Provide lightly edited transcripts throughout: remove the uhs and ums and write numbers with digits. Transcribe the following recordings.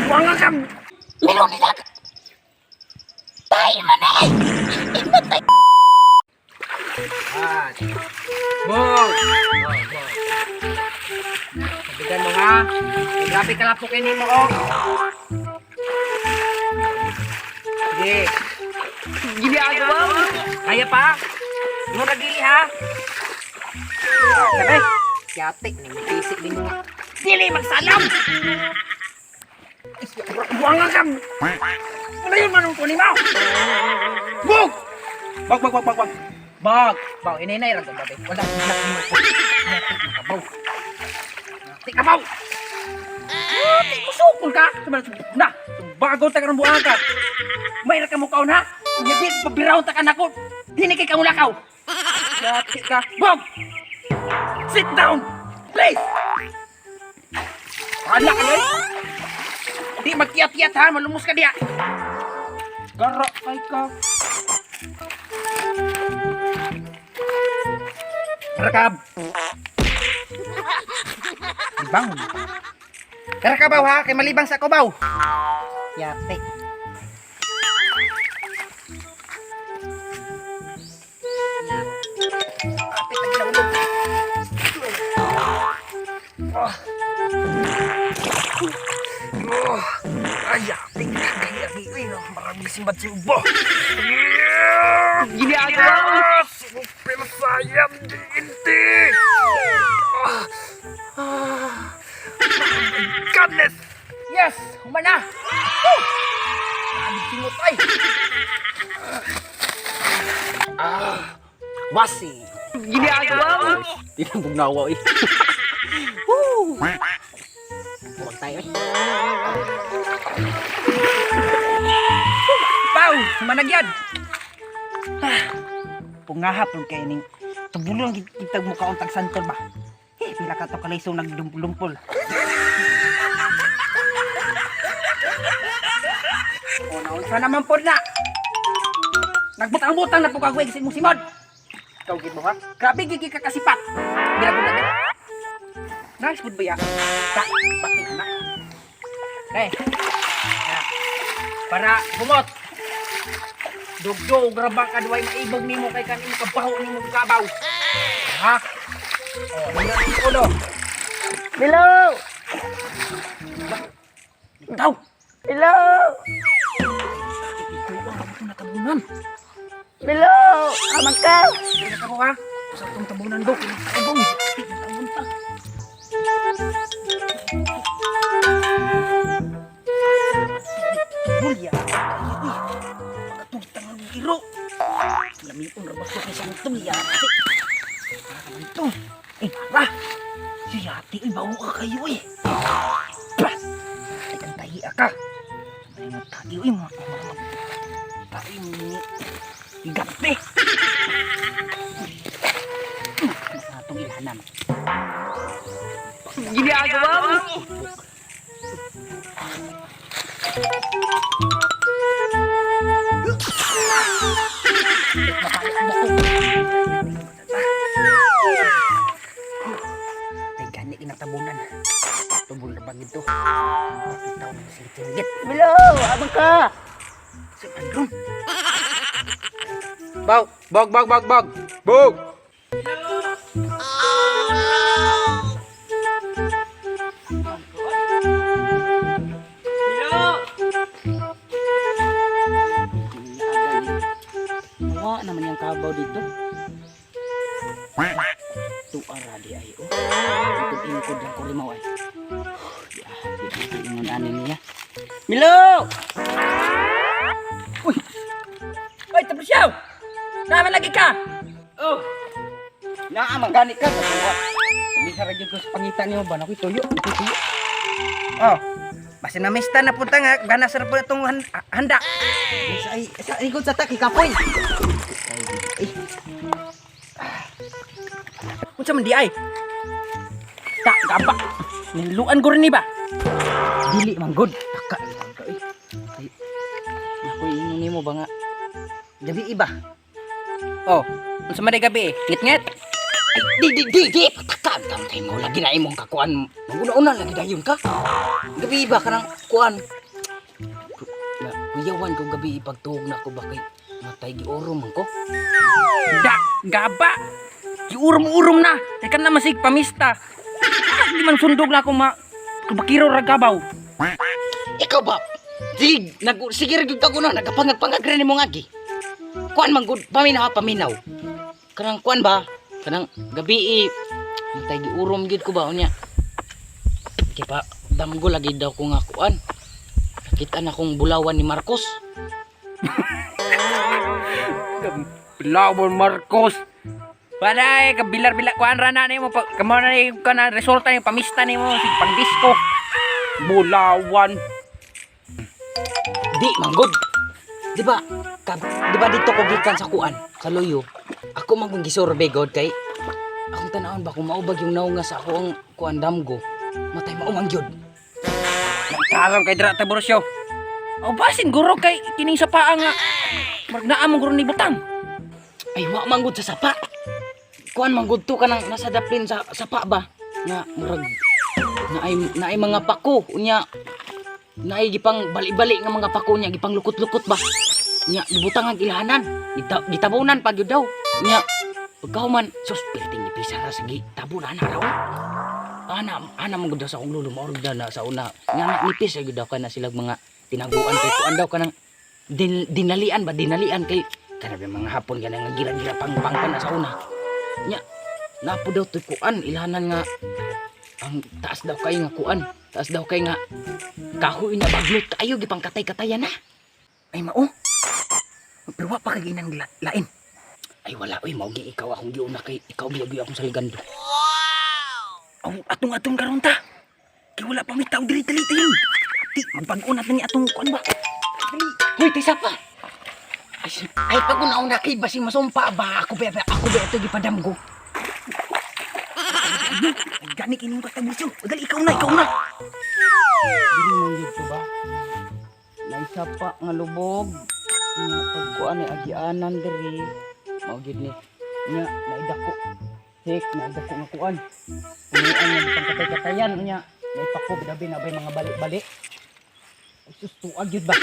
Buanga ka! Milo nila. Tay man eh. Imatay. Ah, Bog! Bog, bog. Sabigan mo ha. Grabe ka lapok ini mo, oh. Sige. Ginagawa mo. Kaya pa? Mo nagili ha? Sabi. Yate, nagtisik din mo. Dili magsalam. Buanga ka. Ano yun manong kunin mo? Bug! Bag, bag, bag, bag, bag. Bag. Baw, inay ra babe. Wala wala mo ko. Yate makabaw. Yate kabaw. Yate kusukol ka. Na, bago ta karon buanga ka. May ra ka mo kaon ha. Unya di pabiraw ta kanako. Dini kay kamulakaw. Yate ka. Bog! Sit down! Please! Hala ka eh. Di magkiyat-kiyat ha, malumos ka diya. Gara kay ka. Rakab. Libang. Rakabaw ha, kay malibang sa kubaw. Yate. Kapit na ginahulog. Oh. Oh. Ay, yate. Kaya, uy, no. Maraming simbat si Ubo. Ginagawa mo. Super Saiyan DNT! Ah. Ah. My goodness! Yes! Humana! Woo! Grabe singot ay! Ah! Wasi! Ginagawa mo. Di nang bugnawa eh. Woo! Huwag tayo eh. Pau! Humanagyad! Ah, pungahapon kay ning tubulong kitag mukha ang tagsantol ba? Eh, pila ka to kalisong naglumpol. O naunsa naman po na. Nagbutang-butang na po kagweg sa imong simod. Ikaw gid mo ha? Grabe gigi ka kasipat. Bila ko na. Nice food ba ya? Ta, pati na. Eh. Na. Para bumot. Dugdog ra ba ka duway maibog nimo kay kaning kabaho nimo kabaw. Ha? Oh, nindot ang ulo. Milo! Ikaw. Milo! Ito ang itong natabunan. Milo! Amang ka! Hindi na ka mo ha? Sa itong tabunan do. Kinataibong. Tabon ta. Bulya. Uy, pagkatugtang ang iro. Lamion ra ba ko kay santong yate. Para naman to. Eh, para. Si yate, uy, bawo ka kayo eh. Bah! Ay, ang tahi ka. May mga tahi, uy, mga tahi, mga higante. Atong ilhanan. Ginagawa mo. Ay, gani kinatabunan. Tubol na bang ito? Pakitaw ng sintinggit. Milo! Amang ka! Sa padron. Bog, bog, bog, bog, bog. Bog. Wa naman yung kabaw dito. Tuara di ay oh. Ingkod-ingkod lang ko rimaw ay. Ya, dito ingon ani niya. Milo! Uy! Uy, taprasyaw! Naman lagi ka! Oh. Naa man gani ka. Bisa ra gyud ko sa pangita nimo ba nakoy tuyo, nakoy tuyo. Oh. Basta namista na punta nga, gana sa po itong handa. Sa sa ikot sa ta kay kapoy. Eh. Unsa man di ay? Ta, gaba. Niluan ko rin ni ba? Dili man gud. Taka lang ka eh. Ay, nakoy ingon nimo ba nga gabi iba. Oh, unsa man di gabi eh? Ngit-ngit. Ay, di di di di patakan kam kay mo lagi na imong kakuan. Maguna-una lagi dayon ka. Gabi ba kanang kuan? Na, kuyawan ko gabi ipagtuog na ako ba kay matay gioro man ko. Da, gaba. Giurom-urom na. Teka na masig pamista. Ah, di man sundog na ako ma kabakiro ra gabaw. Ikaw ba? Di, nag, sige rin ka na, nagapangag-pangag rin mo ngagi. Kuan man gud, paminaw, paminaw. Kanang kuan ba? Kanang gabi eh, matay giurom gid ko ba unya. Di pa, damgo lagi daw ko nga kuan. Nakita na kong bulawan ni Marcos. Bilawon Marcos. Wala eh, kabilar-bilar kuan ra na nimo pa kamo na ni kana resulta ni pamista nimo sig pang disco. Bulawan. Di man gud. Di ba? Ka, di ba dito ko gikan sa kuan, sa loyo. Ako man kong gisorbe god kay akong tanawon ba kung maubag yung naunga sa ako ang kuan damgo. Matay mao man gyud. Tarong kay dra ta Borosyo. O basin guro kay kining sa paa nga. Marag naa man guro ni butang. Ay, wa man gud sa sapa. Kuan man gud to kanang nasa daplin sa sapa ba? Nga murag naay naay mga pako unya naay gipang bali-bali nga mga pako nya gipang lukot-lukot ba. Nya gibutang ang ilahanan, gitabunan pag yun daw. Nya pagkahuman sus perting ni pisa ra sige tabunan na raw. Ana ana man gud daw sa akong lolo mao daw na sa una. Nga na nipis ra gyud daw kana silag mga tinaguan kay kuan daw kanang dinalian ba dinalian kay kana ba mga hapon kana nga gira-gira pang pang pa na sa una. Nya napo daw to'y kuan ilahanan nga ang taas daw kay nga kuan, taas daw kay nga kahoy na baglot kaayo gipang katay-katayan na. Ay mao. Pero wa pa kay ginang lain. Ay wala oy mao gi ikaw akong giuna kay ikaw biya akong saligando. Aw atong-atong karon ta. Kay wala pa may tao diri dali tayo. Di magbag-o na ni atong kuan ba. Dali. Hoy taysa pa. Ay, ay pag una-una kay basing masumpa ba ako ba ako ba ito gipadamgo. Ay gani kining ka Tabursyo. Dali ikaw na, ikaw na. Dili man gyud to ba? Naisa pa nga lubog. Nga pagkuan ay agianan diri. Mao gyud ni. Nya naidako. Hek naidako nga kuan. Unya nga bitang katay-katayan unya. Naipako bidabi na bay mga bali-bali. Ay sus tuag gyud ba?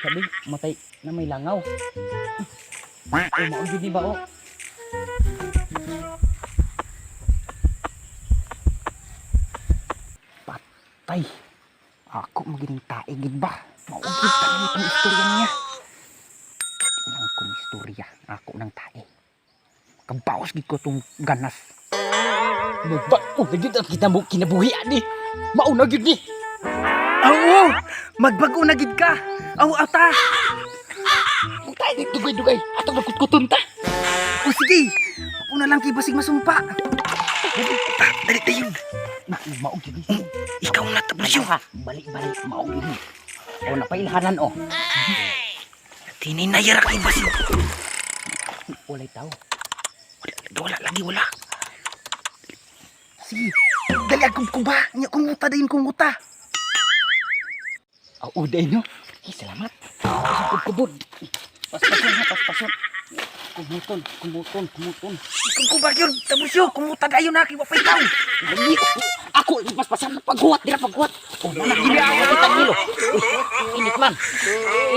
Sabi matay na may langaw. Ay mao gyud ni ba oh. Patay. Ako magining tae gid ba? Maugid ta ni itong istorya niya. Lang kong istorya, ako nang tae. Kabaos gid ko tong ganas. Magbag-o na gyud ang kinabuhi ani. Mao na gyud ni. Oo! Magbago na gid ka. Aw ata. Kung tayo dugay-dugay atong magkutkuton ta. O sige. Una lang kay basig masumpa. Ta, dali tayo. Na mao gyud ni. Ikaw na Tabursyo. Ha, balik-balik mao gyud ni. O napailhanan oh. Tinay na yara kay basig. Walay tao. Wala, wala lagi wala. Sige. Dali akong kuba. Nya kumuta dayon kumuta. Aw, uday no. Ay, salamat. Pasok kubod. Paspason ha, paspason. Kumuton, kumuton, kumuton. Kung kuba gyud Tabursyo, kumuta dayon na kay wapay tao. Dali, ako paspasan paghuwat dira paghuwat. Oh, mana gini ako kita kilo. Uy, init man.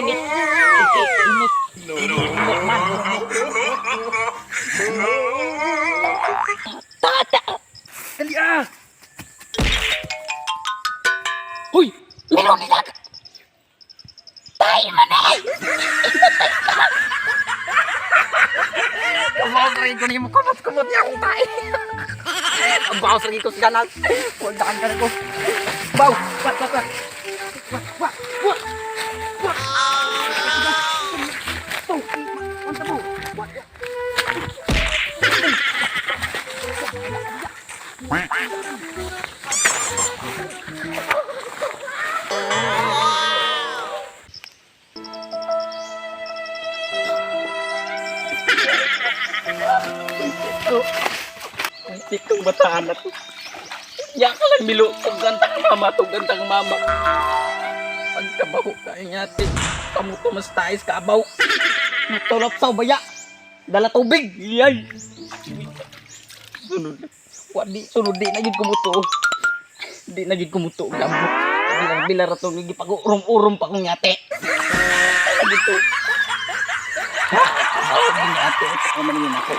Init. Init, init. Init man. Tata. Dali ah. Hoy, Milo ni dagat. Tayo man eh. Kabaw rin ko nimo kumot-kumot niya akong tae. Ang bawas lagi ko sa ganas. Huwag daan ka na ko. Baw, wak wak wak. Wak wak wak. Wak. Baw, wanta mo. Wak wak. Itong bataan na to. Ya ka lang milo, tugantang mama, tugantang mama. Pagkabaho ka ingati, kamuto mas tais kabaw. Natulop sa baya, dala tubig, yay. Sunod. Wa di sunod di na gid kumuto. Di na gid kumuto gamot. Bilar bilar ato gipag-urom-urom pa kong yate. Dito. Ha? Ako man yun ako.